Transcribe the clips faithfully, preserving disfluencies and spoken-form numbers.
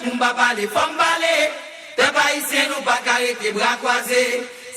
Pou m pa pale, fò m pale. Pèp ayisyen, nou pa ka rete bra kwaze.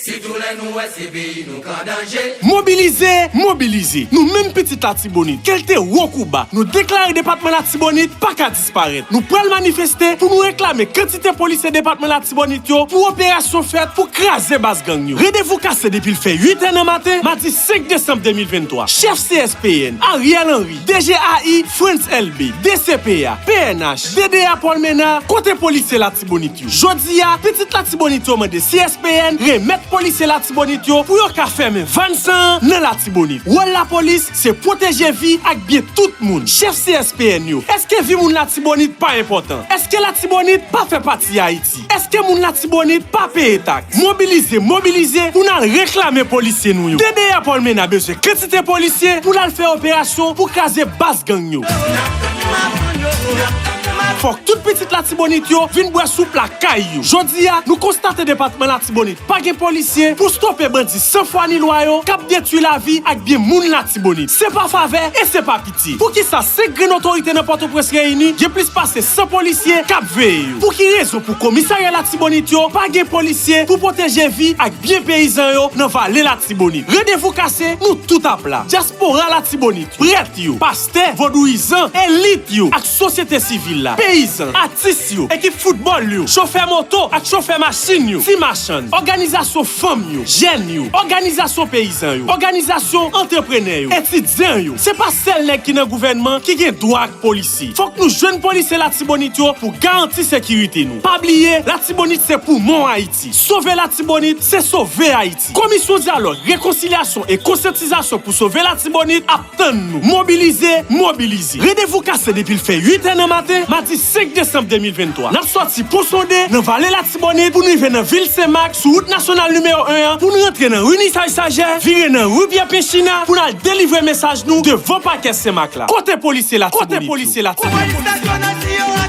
Sitou lè nou wè se peyi nou k an danje. Mobilize, mobilize. Nou menm pitit Latibonit, ke l te wo kou ba, nou deklare depatman Latibonit pa ka disparèt. Nou pral manifeste pou nou reklame kantite polisye depatman Latibonit yo pou operasyon fèt pou kraze baz gang yo. Randevou kase depi l fè uit è nan maten, madi senk desanm de mil venntwa. Chèf C S P N, Ariel Henry, D G A I, Frantz Elbé, D C P A, P N H, D D A Paul Menard, kote polisye Latibonit yo? Jodi a, pitit Latibonit yo mande C S P N remèt polisye Latibonit yo pou yo ka fèmen vàn san an nan Latibonit. Wòl lapolis, se pwoteje vi ak byen tout moun. Chèf C S P N yo, èske vi moun Latibonit pa enpòtan? Èske Latibonit pa fè pati Ayiti? Èske moun Latibonit pa peye taks? Mobilize, mobilize pou n al reklame polisye nou yo. D D A Paul Menard bezwen kantite polisye pou l al fè operasyon pou kraze baz gang yo. Fòk tout pitit Latibonit yo vin bwè soup lakay yo. Jodi a, nou konstate depatman Latibonit pa gen polisye pou stope bandi san fwa ni lwa yo k ap detwi lavi ak byen moun Latibonit. Se pa favè e se pa pitye. Poukisa senk grenn otorite nan Pòtoprens reyini gen plis pase san polisye k ap veye yo? Pou ki rezon pou komisarya Latibonit yo pa gen polisye pou pwoteje vi ak byen peyizan yo nan vale Latibonit? Randevou kase, nou tout ap la. Dyaspora Latibonit, prèt yo, pastè, vodouyizan, elit yo ak sosyete sivil la, peyizan, atis yo, ekip foutbòl yo, chofè moto ak chofè machin yo, ti machann, òganizasyon fanm yo, jèn yo, òganizasyon peyizan yo, òganizasyon antreprenè yo, etidyan yo. Se pa sèl nèg ki nan gouvènman ki gen dwa ak polisye. Fòk nou jwenn polisye Latibonit yo pou garanti sekirite nou. Pa bliye, Latibonit se poumon Ayiti. Sove Latibonit, se sove Ayiti. Komisyon Dyalòg, Rekonsilyasyon e Konsyantizasyon pou Sove Latibonit ap tann nou. Mobilize, mobilize. Randevou kase depi l fè uit è nan maten, madi senk desanm de mil venntwa. N ap sòti Pon Sonde nan vale Latibonit pou n rive nan vil Senmak sou wout nasyonal nimewo en an, pou n rantre nan ri Nisay Sajè, vire nan ri Pyè Penchina pou n al delivre mesaj nou devan pakè Senmak la. Kote polisye Latibonit yo? Kote polisye Latibonit yo?